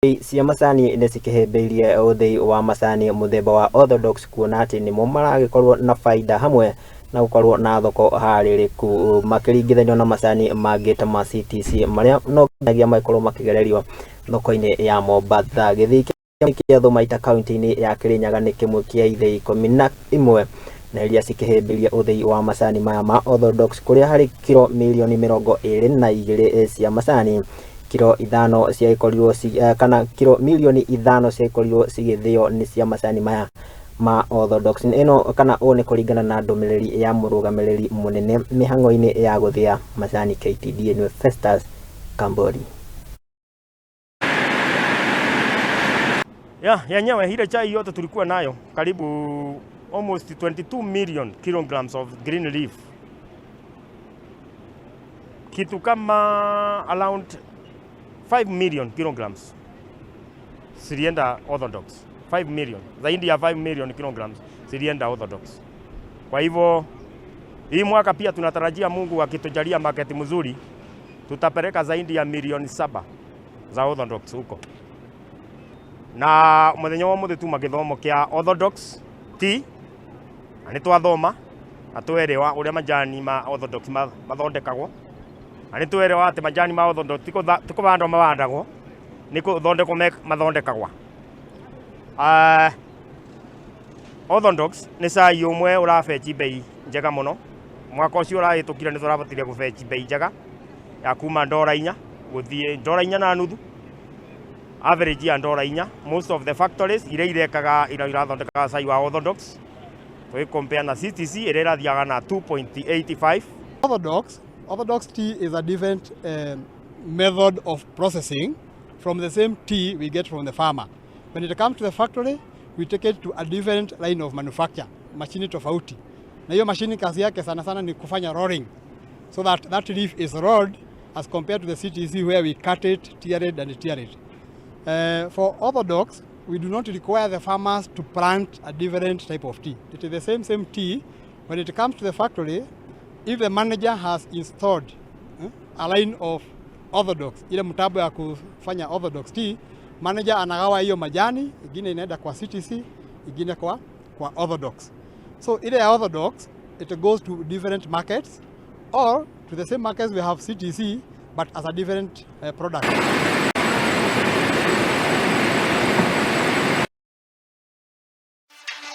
Bei cia macani nĩ cikĩhĩmbĩirie ũthĩi wa macani mũthemba wa Orthodox, kuona atĩ nĩmo maragĩkorwo na baida hamwe na gũkorwo na thoko harĩrĩku makĩringithanio na macani mangĩ ta ma CTC marĩa no nginyagia magĩkorwo makĩgererio thoko-inĩ ya Mombatha. Gĩthii kĩa Thumaita kaunti-inĩ ya Kirinyaga nĩ kĩmwe kĩa ithĩi 11 na iria cikĩhĩmbĩirie ũthĩi wa macani maya ma Orthodox, kũrĩa harĩ kiro mirioni 22 cia macani, kiro 5 ciagĩkorirwo, kana kiro mirioni 5 ciagĩkorirwo cigĩthĩo nĩ cia macani maya ma Orthodox. Ĩno kana ũũ nĩ kũringana na ndũmĩrĩri ya mũrũgamĩrĩri mũnene mĩhang'o-inĩ ya gũthĩa macani KTDA, nĩwe Festus Kambori. Ya, yenyewe ile chai yote tulikuwa nayo karibu almost 22 million kilograms of green leaf, kitu kama around 5 million kilograms zilienda Orthodox. 5 million, zaidi ya 5 million kilograms zilienda Orthodox. Kwa hivyo hii mwaka pia tunatarajia, Mungu akitujalia market mzuri, tutapeleka zaidi ya milioni 7 za Orthodox huko. Na muthenya wa muthi tuma githomo kia Orthodox tea, na nĩ twathoma na twerewa ũrĩa majani ma Orthodox mathondekagwo, na nĩ twerewa atĩ majani ma Orthodox ti kũbandwo mabandagwo, nĩ kũthondekwo mathondekagwa. Orthodox nĩ cai ũmwe ũrafetch bei njega mũno. Mwaka ũcio ũrahĩtũkire nĩ tũrabotire gũfetch bei njega ya kuma $4 gũthiĩ $4.50, average ya $4. Most of the factories iria irekaga, iria irathondekaga cai wa Orthodox, tũgĩ compare na CTC ĩrĩa ĩrathiaga na 2.85. Orthodox tea is a different method of processing from the same tea we get from the farmer. When it comes to the factory, we take it to a different line of manufacture, mashini tofauti. Na hiyo mashini kazi yake sana sana ni kufanya rolling, so that that leaf is rolled as compared to the CTC where we cut it, tear it and tear it. For Orthodox, we do not require the farmers to plant a different type of tea. It is the same tea. When it comes to the factory, if the manager has installed a line of Orthodox, ile mtambo ya kufanya Orthodox tea, manager anagawa hiyo majani, ingine inaenda kwa CTC, ingine kwa Orthodox. So ile ya Orthodox, it goes to different markets or to the same markets we have CTC but as a different product.